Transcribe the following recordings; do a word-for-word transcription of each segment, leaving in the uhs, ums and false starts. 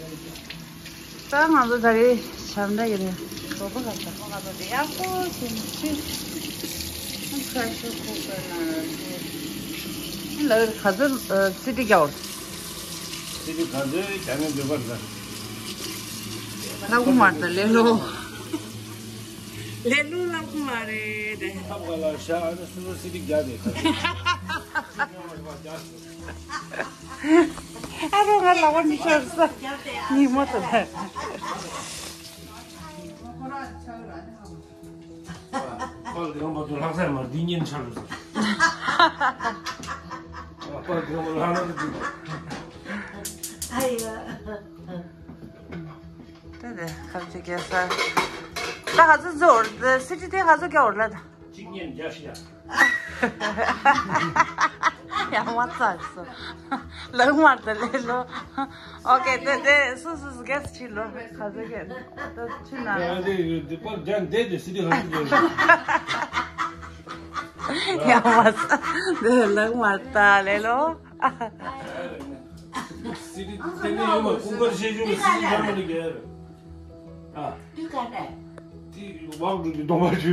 ད་ང་ཚོ་ད་རེས་བྱམས་བརྩེ་གི་རེད། གྲོད་པ་ག་ཚ་པོ་ག་ཚ་དེ་ཡག་པོ་བྱས་ནས་ཕྱིན། Pressure cooker ནང་ལ་ལ་ག་ཚོད་སི་ཏི་རྒྱག་འོར། སི་ཏི་ག་ཚོད་རྒྱག་ནས་འདོད་པར་ཟ། ལ་ཀུ་མར་ད་ལེ་ལོ། ལེ་ལོ་ལ་ཀུ་མར་རེད། ཐབ་ག་ལ་ཤ་ཨ་ནི་སུ་སི་ཏི་རྒྱག་དེ་ཁ་ཚོད། ཨ་རོ་ང་ལ་བ་མི་ཤོར་ས། ཉིན་མོ་དང་། ཁོ་ལ་ཡོང་བ་དུ་ལྷག་ས་མ་འདི་ཉིན་ཆར་རུ་ཟེར། ཁོ་ལ་ཡོང་བ་ལྷག་ན་འདི། ཨ་ཡ། ད་དེ་ཁ་ཅིག་གེ་ས། ད་ཧ་ཚོད་ཚོད་འོར་ད་སི་ཏི་དེ་ཧ་ཚོད་ཀྱ་འོར་ལ་ད། གཅིག་གཉིས་བརྒྱ་ཞིག་ཡ། ཡང་མ་ཚར་སོང་། ལག་དམར་དང་ལེ་ལོ། ཨོ་ཀེ་དེ་དེ་སུ་སུ་སུ་གེ་སི་ཕྱིན་ལོ། ག་ཚོད་གེ་ད་ཕྱིན་ན། ཡང་དེ་ཡོད་དེ་པར་རྒྱ་འདས་དེ་སི་ཏི་ཧ་ཚོད་ཡང་མ་ཚར་དེ་ལག་དམར་དང་ལེ་ལོ། སི་ཏི་དེ་ནས་ཡོང་བ་ཀུན་དཀར་ཤེས་ཆུང་གི་སི་ཏི་ལྷ་མོ་ནི་རྒྱལ། ཨ། དུས་ག་ནས། དེ་དབང་འགྲོ་དུས་གདོང་པ་བྱུས་ཡ།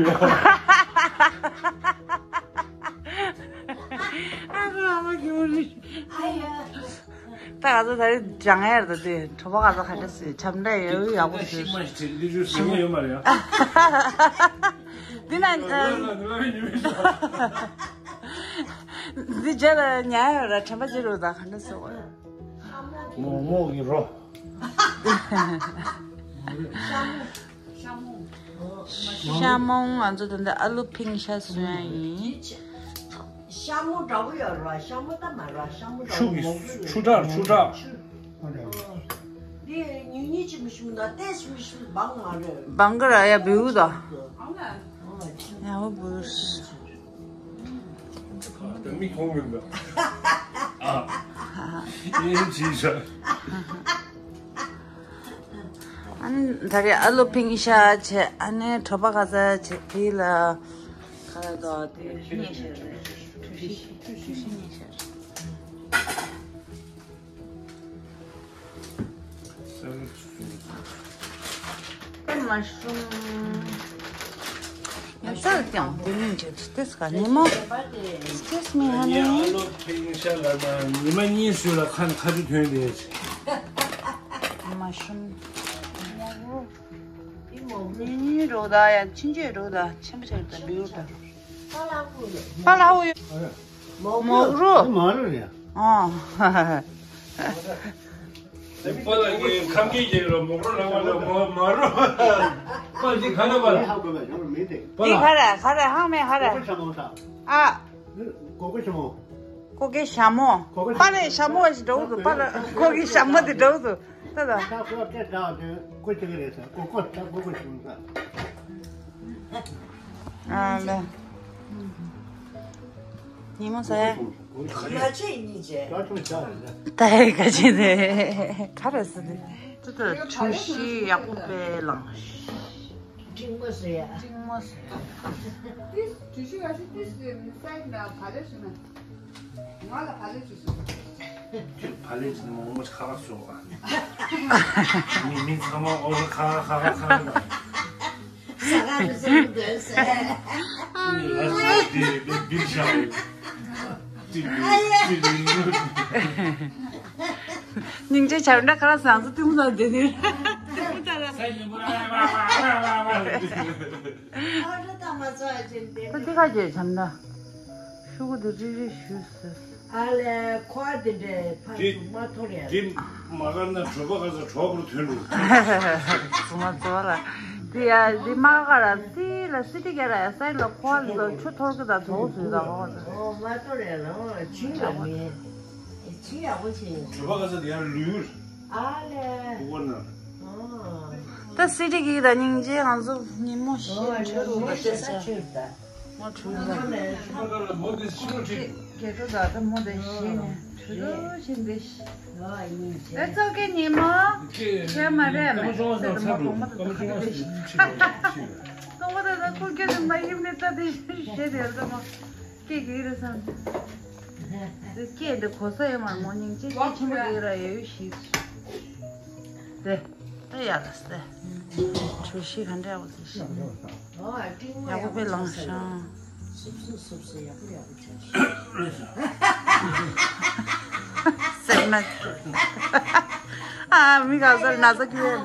ཨ་ཁུ་ཨ་མ་གྱུར་རེད། ཨ་ཡ། ད་ག་ཚོད་ད་རེས་སྦྱང་ཡ་རེད་ད་དེ་གྲོད་པ་ག་ཚོད་ག་འདྲ་ཟེར་བྱམས་བརྩེ་ཡོད་ཡག་པོ་ཟེར། ཤི་མ་ཤི་དྲན་འདི་ཞུ་ཟེར་ཡ་ཡོད་མ་རེད་ཡ། འདི་ན་ཨ། ང་ལ་ང་ལ་ཡོད་མེད་ཤག་འདི་རྗེས་ལ་ཉལ་ཡོད་ར་དྲན་པ་བརྗེད་འགྲོ་ད་ག་འདྲ་ཟེར་བ། མོག་མོག་གི་རོ། ཤ་མོང་ང་ཚོ་ད་ལྟ་ཨ་ལུ་ཕིང་ཤ་བཟོ་ཡ་ཡིན། ཤ་མོ་འདྲ་བོ་ཡོད་ར། ཤ་མོ་ད་མ་ར། ཤ་མོ་འདྲ་ཆུ་བོ་གི་མོག་ཆུ་ཆུ་ཁྲག་ཆུ་ཁྲག་འདི་ཉུང་ཉུང་ཅིག་མི་ཤུམ་ད་ཏེས་མི་ཤུམ་བང་མ་རེད། བང་ག་ར་ཡ་བེའུ་ད། ཡ་བོ་བུ། ད་མི་མཐོང་མིན་པ། ཨ། ཨེ་ཅི་ཤ། ཨ་ནི་ད་རེས་ཨ་ལུ་ཕིང་ཤ་བྱས། ཨ་ནི་གྲོད་པ་ག་ཚ་བྱས། དེ་ལ་ཁ་ལག་དང་དེ་བརྙས་བཞག་རེད། གྲོ་ཞིབ་གྲོ་ཞིབ་བརྙས་བཞག་རེད། ད་མ་ཤུམ། ཡང་ས་ཀྱང་དེ་ནས་བྱས་ཏེ་སྐ་ཉི་མ། Excuse me, honey. ཨ་ལོ་ཕིང་ཤ་ལ་ན་ཉི་མ་གཉིས་སུ་ལ་ཁ་ཁ་ཆུ་ཐོན་ཏེ། མ་ཤུམ། ཉི་ཉི་རོ་ད་ཡ་ཆིན་ཅེ་རོ་ད་ཆེན་པོ་ཆེ་རོ་ད་བེའུ་ད། པ་ལ་ཧུ་ཡོད། མོག་རུ། མ་རུ་ཡ། ཨ། དེ་པ་ལ་ངའི་ཁམས་སྐད་ཀྱི་རོ་མོག་རུ་ལ་མ་རུ་མ་མ་རུ། པ་འདི་ག་ན་པ་ལ། འདི་ག་རེ་ག་རེ་ཧང་མེ་ག་རེ། ཨ། གོ་གོ་ཞྭ་མོ། གོ་གོ་ཞྭ་མོ། པ་ལ་ཞྭ་མོ་ཞིག་འགྲོ་འདུག་པ་ལ་གོ་གོ་ཞྭ་མོ་དེ་འགྲོ་འདུག་ད་ད། ད་གོ་སྐད་འདྲ་དེ་གོ་ཅི་ག་རེད་ཟེར། གོ་གོ་ད་གོ་གོ་ཞྭ་མོ་ཟེར། ཨ་ལེ། ཉིན་མོ་ཟེར། ཡ་ཆེ་གཉིས་བྱས། ད་ག་ཅི་དེ། ག་རེ་ཟེར་དེ། ད་ད་གྲོ་ཞིབ་ཡག་པོ་དཔེ་ལངས། ཀྲིང་མོ་ཟེར་ཡ། ཀྲིང་མོ་ཟེར་ཡ། ཏིས་གྲོ་ཞིབ་ཡ་ཞིག་ཏིས་སའི་ན་བ་ལེ་ཞུ་ན། ང་ལ་བ་ལེ་ཞུ་སོང་། ཁྱོད་བ་ལེ་ཞུ་ན་མོག་མོག་ཁ་ཁ་སོང་ཨ། མི་མི་ཚང་མ་ཨོ་ཁ་ཁ་ཁ་ཁ་ཁ། ས་ག་རུ་སོང་དོན་ཟེར། ཨ་ཡ། ལ་ས་དེ་དེ་བིར་ཤ་རེད། ཏི་ལི་ཏི་ལི། སྙིང་རྗེ་བྱ་འདྲ་ཁ་ལ་སང་སུ་ཏི་མུ་ད་དེ་ནི་ཏི་མུ་ད་ལ། ཨ་འདྲ་ད་མ་ཚོ་ཨ་ཅན་དེ། ད་ཏི་ཁ་ཅེ་བྱམས་ད། ཤུ་གུ་དེ་རི་རི་ཞུ་ཟེར། ཨ་ལས་ཁོ་ཨ་དེ་འདྲའི་ཕར་ཚུར་མ་ཐོར་ཡ། དེ་མ་གར་ན་གྲོད་པ་ག་ས་གྲོག་པོར་ཐོན་འགྲོ། ཚུར་མ་ཚོར་ལ། དེ་ཡ་དེ་མ་ག་ར་སི་ལ་སི་ཏི་ག་ར་ཡ་སའི་ལ་ཁོ་ཨ་ལ་ཆུ་ཐོར་གི་ད་ཐོག་སུ་ད་ཧོ། ཨོ་མ་ཐོར་ཡ་ལ་ཨོ་ཆུ་ཡ་མེད། ཆུ་ཡག་པོ་ཆེ་ཡིན། གྲོད་པ་ག་ས་དེ་ཡར་ལུས། ཨ་ལས། ཨོ་ན། ཨོ། ད་སི་ཏི་གི་ད་སྙིང་རྗེ་ང་ཚོ་ཉིན་མོ་ཤི་ཨོ་ཆུ་ཉིན་རུ་མོ་ད་ཤི་ས་ཆེ་ཆུ་ད། མོ་ཆུ་ད། མོ་ལ་ཆུ་ཁ་ལ་མོ་དེ་ཤི་རུ་ཁྲིད། རྒྱལ་པོ་ད་ད་མོ་དེ་ཤི་ནས་ཆུ་རུ་ཤི་འདི་ཤི། ཨོ་ཡིན་ཆེ། ཨེ་ཙོ་ཀེ་ཉིན་མོ། ཁྱེད་མ་རེད་མེད་ཟེར་ད་མོ་གོང་མོ་ད་ད་ཁུ་དེ་ཤི། གོང་མོ་ད་ད་ཁུ་སྐྱེ་དེ་མ་ཡིན་ནས་ད་དེ་ཤི་དེ་ད་མོ། སྐད་ཀྱི་རེད་བསམ། སྐད་འདི་གོ་ས་ཡོད་མ་རེད་མོ། སྙིང་རྗེ་སྐད་ཆེན་པོ་ཡོད་ར་ཡོད་ཞིག་དེ། ཨེ་ཡ་ལ་སྟེ། གྲོས་གཞི་ག་འདྲ་བ་ཟེར་ཤི། ཨོ་ཨ་ཏིང་མོ་ཡག་པོ་དཔེ་ལངས་ཤག་སུབ་སུབ་སུབ་སུབ་ཡག་པོ་ཡག་པོ་ཆགས་ཤག་སེམས་ནད། ཨ་མི་ག་ཟལ་ན་ཟ་ཁྱོད།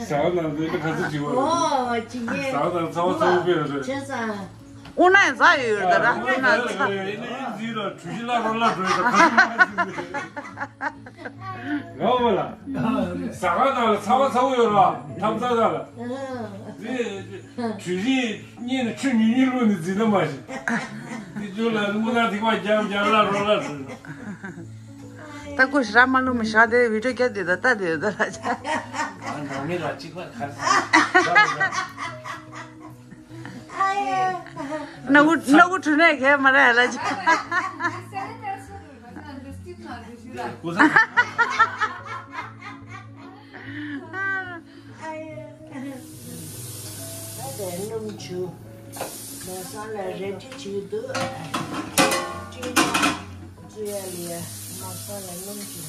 ཟ་ན་ཟ་ཁ་ཚ་ཅིག་བ། ཨོ་ཅིག་ཡེ། ཟ་ན་ཚ་བ་ཚ་བ་དཔེ་རེད། ཆེ་ས། དབུ་ནག་ཟ་ཡོད་ད་ར། དབུ་ནག་ཚ། ཨེ་ནི་ཟི་ར་གྲུ་བཞི་ལ་རོ་ལ་རོ་ད་ཁ་ཚ་མ་ཟི། ཡོད་པ་ལ། ཟ་ཁང་ནང་ལ་ཚ་བ་ཚ་བོ་ཡོད་ར། ཐབ་ཚ་ད་ལ། ཟི། གྲུ་བཞི་གཉིས་ནས་ཆུ་ཉུང་ཉུང་བླུགས་ནས་ཟི་ན་མ་ཤི། དེ་ཚོ་ལ་དབུ་ནག་ཐིགས་པ་རྒྱབ་རྒྱབ་ལ་རོ་ལ་རོ། ད་ཀུ་ཤི་ར་མ་ལུ་མི་ཤ་དེ་བི་ཌིའོ་རྒྱབ་དེ་ད་ལྟ་དེ་ད་ལ་ཆ། ང་ནང་མི་ལ་གཅིག་པ་ཁ་ས། ནག་པོ་ནག་པོ་གྲུ་ནས་གས་མ་རེད་ལ་ཅི། ད་དེ་སྣུམ་ཆུ། མ་སང་ལ་རལ་གྲི་བྱེད་འདུག་སྤྲིན་ནག་བཙུགས་ཡ་ལ་ཡ། མ་སང་ལ་སྣུམ་ཆུ།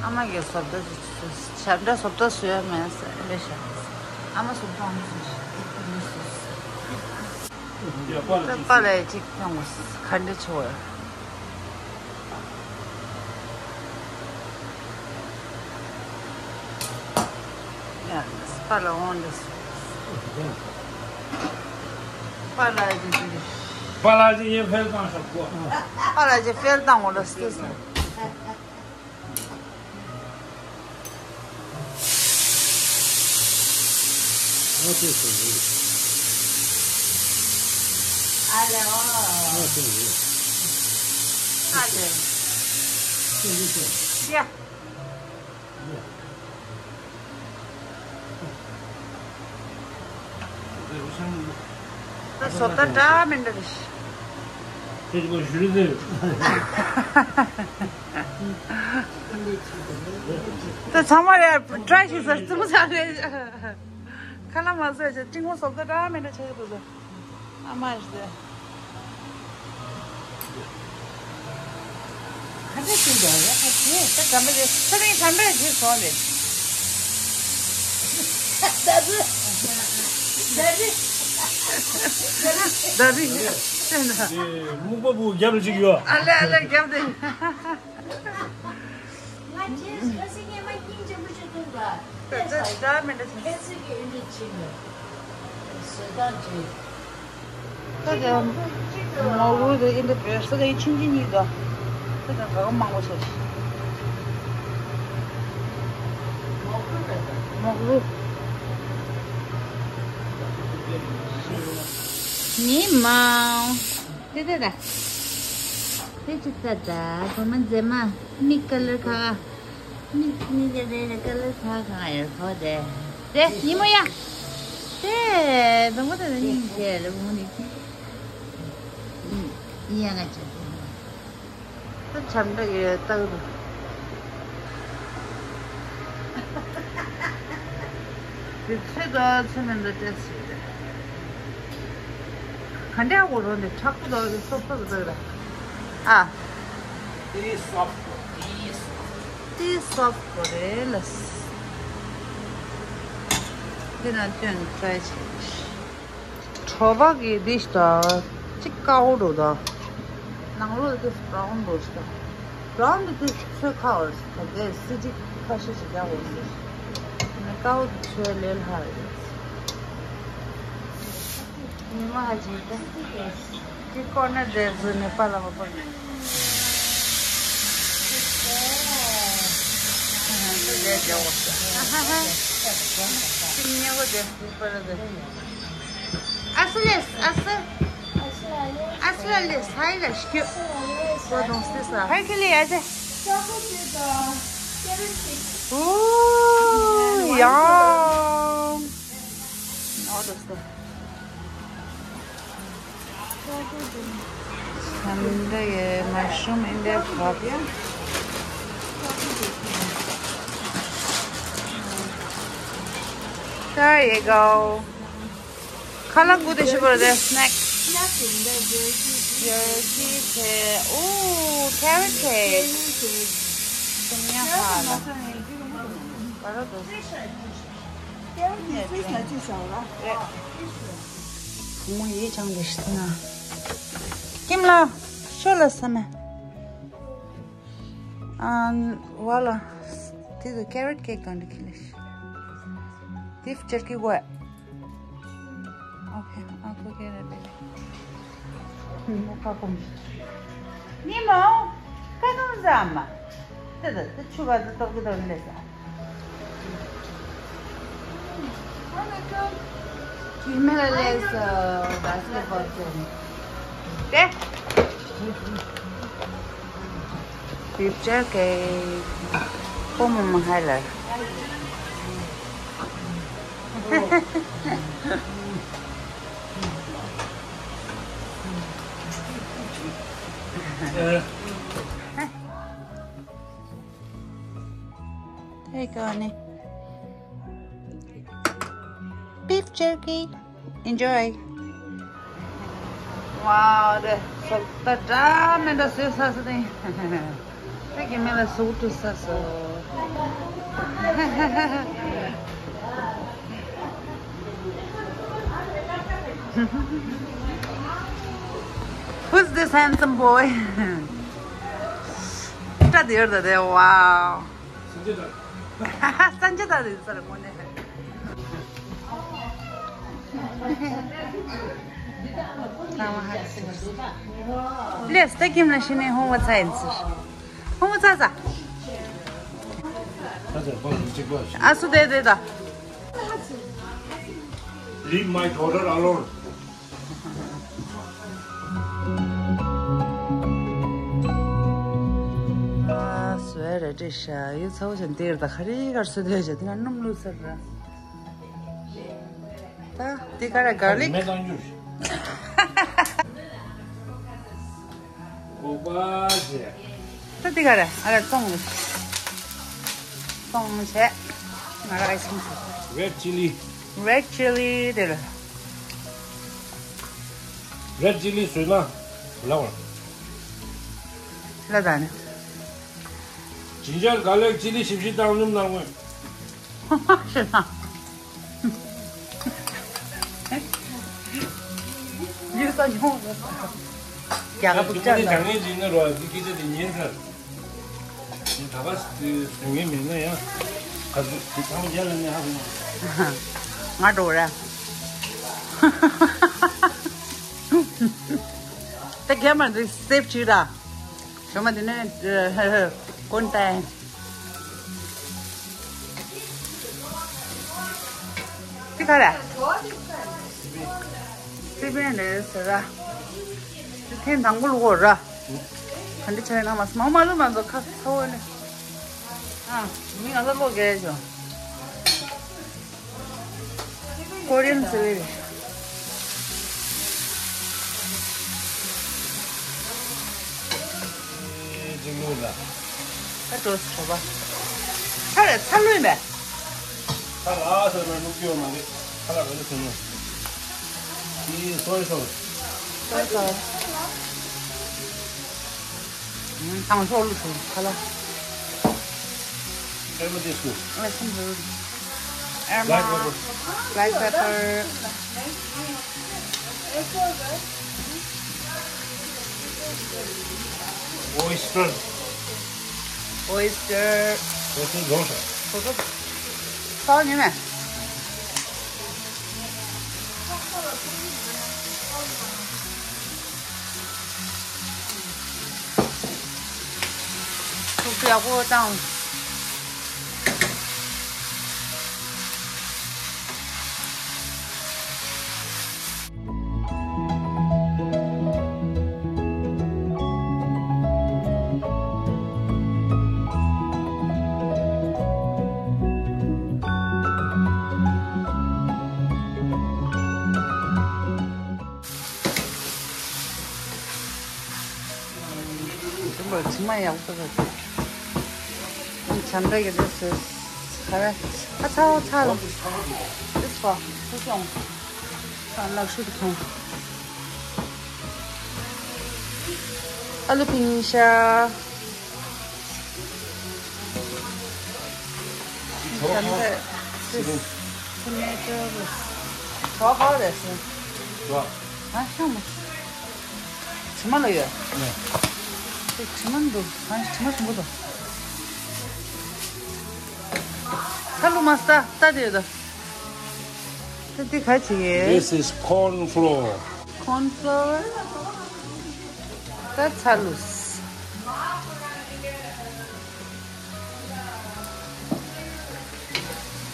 ཨ་མ་གིས་བཟོ་ལྟ་བྱས་འདྲ་བཟོ་ལྟ་བཟོ་ཡ་མེད་ཟེར་ལས་བྱ། ཨ་མ་བཟོ་ལྟ་ཨ་མ་བཟོ་ཞིག་ད་པཱ་ལགས་ཅིག་ཐོན་དགོས། ག་འདྲ་བྱེད་དགོས། ཡ་པཱ་ལགས་འོང་འདི། པཱ་ལགས་ཀྱིས་འདི། པཱ་ལགས་ཀྱིས་ཡིན་ཕེལ་བཏང་ཤག་གོ། པཱ་ལགས་ཀྱིས་ཕེལ་བཏང་འོང་ལ་སྟེ་སོང་། ཨ་ཙི་ཙི། ཨ་ལེ་ཨོ། ཨ་ཙི་ཙི། ཨ་ལེ། ཙི་ཙི་ཙི། ཡ། ད་བཟོ་ལྟ་འདྲ་མི་འདྲ་རེད། ཁྱེད་ཀྱི་ཞུ་རེད་ཟེར། ད་ཚང་མ་ཡ་ཀྲའི་ཞིག་ཟེར་ཙི་མོ་ཚ་རེད། ཁ་ལ་མ་ཟེར་ཅིག་སྤྲིན་མོ་བཟོ་ལྟ་འདྲ་མི་འདྲ་ཆགས་ཀྱི་འདུག་ད། ཨ་མ་རེད། ཁ་ཆེ་ཆེ་འདུག་ཡ། ཁ་ཆེ། ད་གྲམ་པ་རེད། ཁ་རིང་གྲམ་པས་ཁྱེར་སོང་རེད། ད་རེད། ད་རེད། ད་རེད། ད་རེད། ད་རེད། སྨུག་པ་བུ་རྒྱབ་ལ་ཅིག་ཡོད། ཨ་ལེ་ཨ་ལེ་རྒྱབ་དེ། ང་རྗེས་ཁ་སང་ངས་མ་སྙིང་རྗེ་པོ་ཞིག་ཐོན་པ། ད་ད་ད་མི་འདྲ་ཆགས། ཁྱེད་ཚོས་ཀྱི་ཨེ་འདྲ་བྱེད་ནས་བཟོད་སྟངས་བྱེད། ད་ད་མོག་རུ་དེ་ཨེ་འདྲ་བེར་སོ་དེ་ཆུང་ཆུང་གཉིས་དོ། ད་ད་ག་ག་མང་པོ་ཆགས། མོག་རུ། ཉི་མ། དེ་དེ་ད། དེ་ཅི་ད་ད་གོ་མ་མཛེས་མ། མིག་ཀ་ལར་ཁ་ཁ། མིག་མིག་གི་རེ་རེ་ཀ་ལར་ཁ་ཁ་ཡར་ཁོ་དེ། དེ་ཉི་མོ་ཡ། དེ་དང་པོ་དེ་ཉིན་ཞེས་ལ་མོ་ནི། ཡ་ང་ཅག་དེ། ད་ཆམ་འདྲ་ཡོད་ད། དེ་ཚོས་ད་ཚོས་མིན་ད་ཏྲེ་སི་རེད། ག་འདྲ་འོ་རོ་འདི་དྲག་པོ་ད་སོབ་སོབ་ད་ར། ཨ། Very soft. Very soft. Very soft་གོ་རེད་ལ། དེ་ན་ཅོན་ཏྲའི་བྱེད། གྲོ་པ་གི་འདི་ཞིག་དང་གཅིག་དཀར་པོ་འགྲོ་དང་། ནང་ལོགས་འདི་བྷ་རའུན་འགྲོ་ཞིག་དང་། བྷ་རའུན་འདི་དུས་ཚོད་ཁ་བར་ཞིག་དང་དེ་སི་ཏིག་ཁ་ཤས་ཤིག་རྒྱག་དགོས་ཟེར། ནི་དཀར་པོ་འདི་ཚོད་ལས་སླ་རེད། ཉི་མ་ཧ་ཅང་ད། དེ་ཀོར་ནར་འདྲ་བཟོས་ནས་པཱ་ལགས་པ་པ། ཨ་ཧ་ཧ། ཨ་ཧ་ཧ། སེམས་ཉེ་བོ་དེ་པཱ་ལགས་དེ། ཨ་སུ་ལེས་ཨ་སུ། ཨ་སུ་ལ་ལེས་ཧའི་ལ་ཤི་ཁྱོད། ཀོ་དོང་སི་ས། ཧའི་ཁི་ལི་ཨ་ཅེ། ཨོ་ཡ། Mushroom in their cup. There you go. ཁ་ལག་གུ་དེ་ཤི་བར་དེ་སྣེག་སི། ཇར་ཀི་དེ། ཨོ། ཁེ་རོ་ཊི་ཀེག་སུམ་ཉ་ཧ་ལ། བ་ར་དོ། བུ་མོ་ཡིད་ཆང་དེ་ཤི་ན། ཀིམ་ལ་ཤོ་ལ་ས་མེ། ཨན། བ་ལ། དེ་དུ་ཁེ་རོ་ཊི་ཀེག་གང་དུ་ཁི་ལེ་ཤི། དེ་ཇར་ཀི་གོ། Okay, I'll go get it, baby. ཉི་མ། ཀ་ནོ་ཟ་མ། དེ་དེ་དེ་ཆུ་བ་དེ་ཏོག་གི་ཏོག་ལེ་ཟ། ཉི་མ་ལ་ལེ་ཟ། བ་སི་ལེ་ཕོར་ཅན། དེ། Beef jerky. ཕོ་མོ་མ་ཧ་ལ། There you go, honey. Beef jerky. Enjoy. Wow, དེ་སོག་ད་འདྲ་མི་འདྲ་བཟོས་ས་སོ་དེ། དེ་གི་མི་ལ་སོག་ཏུ་ས་སོ། Who's this handsome boy? ད་དེ་ཡོད་ད་དེ། Wow. སན་ཇེ་ད་རེད་ས་རེད་མོ་ནས། ལེས་ད་ཀིམ་ལ་ཤི་ནས་ཧོང་བ་ཚ་ཡིན་ཟེར། ཧོང་བ་ཚ་ཚ། ཨ་སུ་དེ་དེ་ད། Leave my daughter alone. ཨ་སུའི་རེ་ཏྲེ་ཤ་ཡུ་ཚ་བོ་ཞན་དེར་ད་ཁ་རི་གར་སུ་དེ་ཞ་དེ་ན་སྣུམ་བླུགས་ཟེར་ར། ད་དེ་ག་ར་གར་ལིག་མེ་བཏང་རྒྱུ། ཨོ་པ་ཟེ། ད་དེ་ག་ར་ཨ་ར་བཙོང་། བཙོང་བྱས། ང་ར་ཨའི་སི་ཀྲིམ་ཟ། Red chili. Red chili དེ་ལ། Red chili བཟོས་ན་ལ་བར། ལ་ད་ནི། Ginger garlic chili ཞིབ་ཞིབ་བཏང་སྣུམ་ནང་ངོས། ཡུལ་ས་ཉོ། རྒྱ་གར་པུ་ཅག་ལ། ངས་ཡིན་ན་རོ་འདི་སྐད་ཆ་དེ་ཉན་ཚར། ད་ག་ཟེར་ངེས་མེད་ན་ཡང་། ག་ཚོད་དེ་ཚང་མ་རྒྱ་ལ་ནས་ཧ་གོ། ང་འགྲོ་ར། ད་རྒྱ་མ་འདི་སེབ་བྱེད་ར། ཞོ་མ་འདི་ནས་ཀོན་ཏན། འདི་ག་ར། སི་པན་རེད་ཟེར་ར། འདི་ཐེངས་དང་པོ་ལུག་ར། ག་འདྲ་བྱས་ན་མ་མ་མ་ལུ་མ་ཚོ་ཁ་ཚ་བོ་ནི། ཨ། མི་ང་ཚོ་ལོ་རྒས་བྱུང་། Korean celery. ཨེ་ཅིག་ལུག་ལ། ད་འགྲོ་སོ་བ། ཚ་རེད་ཚ་ལུས་མེད། ཚ་ལ་ཟེར་བའི་ལུག་ཡོད་མ་རེད། ཚ་ལ་རེད་ཟེར་ནས། དེ་སོའི་སོ། སོའི་སོ། ཨང་། ཚང་མ་ལུག་ཚ་ལ། ཨེ་མ་དེ་སུ། ཨེ་སུ་འབུ། ཨེ་མ། Black pepper. Black pepper. Oyster. Oyster. Oyster ལོངས་ཤག་སོ་སོ། སོ་ཉོས་མེད། ཐུག་ཡག་པོ་བཏང་། དྲི་མ་ཡག་པོ་འདུག་ག་དེ། ཁྱམས་འདྲ་གི་རེད་ཟེར། ཁ་ར། ཨ་ཚ་བོ་ཚ་ལ། This for. ཁུ་ཤོང་། ཁ་ལག་ཤུ་དུ་ཁོང་། ཨ་ལུ་ཕིང་ཤ། ཁྱམས་འདྲ། This tomato. གྲོགས་ག་རེད་ཟེར། ཨ་ཤོང་མ། དྲི་མ་ལ་ཡོད། དེ་དྲི་མ་འདུག་གང་ཞིག་དྲི་མ་ཞིམ་པོ་འདུག་ཁ་ལུ་མ་སྟ་སྟ་དེ་ཡོད་ད། ད་དེ་ག་ཅི་ཡེ། This is corn flour. Corn flour. ད་ཚ་ལུས།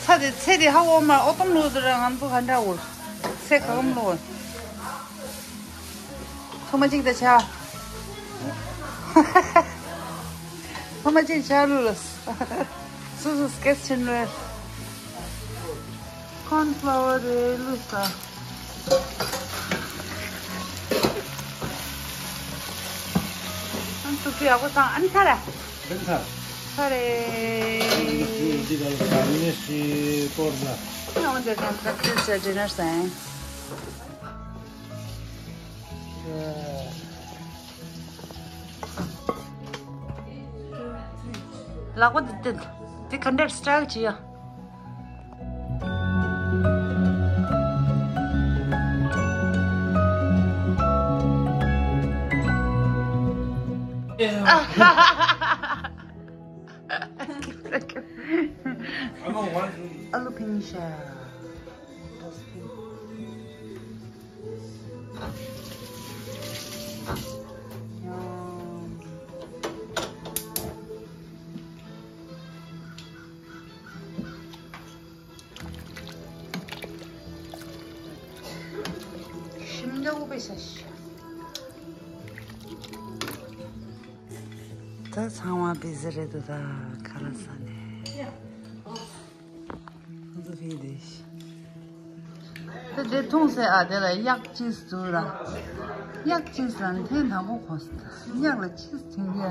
ཚ་དེ་ཚེ་དེ་ཧ་འོ་མ་ཨོ་ཏོམ་ལུས་དེ་ར་ང་ཚོ་ག་འདྲ་འོ། ཚེ་ག་གམ་ལུས། ཐུ་མ་གཅིག་དང་ཆ། ཐུ་མ་གཅིག་ཆ་ལུས་ལ། སུ་སུ་སྐད་ཆེན་ལུས། Corn flour རེ་ལུས་ས། ཨན་ཐུག་ཐུག་ཡག་པོ་བཏང་ཨན་ཚ་ར། ཨན་ཚ། ཚ་རེ། འདི་ག་ལ་ག་ནས་ཤི་སྐོར་ལ། ཨ་འོན་ཏེ་གང་ཟག་ཚེ་ཟེར་ཌི་ནར་ཟེར། ལག་པ་འདི་འདི་འདི་ག་འདྲ་སི་ཊལ་བྱེད་ཡ། ཨ་ལུ་ཕིང་ཤ། ཤིམ་ལ་འུ་བེ་ཤ་ཤ། ད་ཚང་མ་བི་ཟི་རེད་འདུག་ད་ཁ་ལག་ཟ་ནས། ཁོ་ཚོ་ཕེབས་དེ། ད་དེ་འཐུང་ཟེར་ཨ་དེ་ལ་གཡག་ཅིས་འཛུགས་ར། གཡག་ཅིས་ལ་ནི་ཐེངས་དང་པོ་གོ་ས། གཡག་ལ་ཅིས་འཐུང་གི།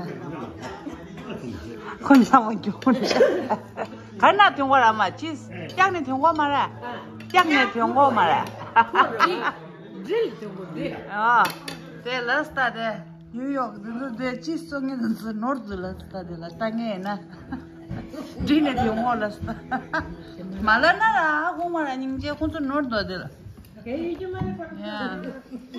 ཁོ་ཚང་མ་རྒྱུག་གོ་ནི། ག་ན་འཐུང་གོ་ར་མ་ཅིས། གཡག་ནས་འཐུང་གོ་མ་ར། གཡག་ནས་འཐུང་གོ་མ་ར། ཌི་ལ་འཐུང་གོ་དེ། ཨ། དེ་ལ་སྟ་དེ། ནིའུ་ཡོག་འདི་ཚོ་དེ་ཅི་གསོ་ངེས་འདི་ཚོ་ནོར་འདུག་ལ་སྟ་དེ་ལ་ལྟ་ངེས་ན། འདི་ནས་དེ་ངོ་ལ་སྟ། མ་ལ་ན་ར་ཧོ་མ་ར་སྙིང་རྗེ་ཁོང་ཚོ་ནོར་འདུག་དེ་ལ། ཡ།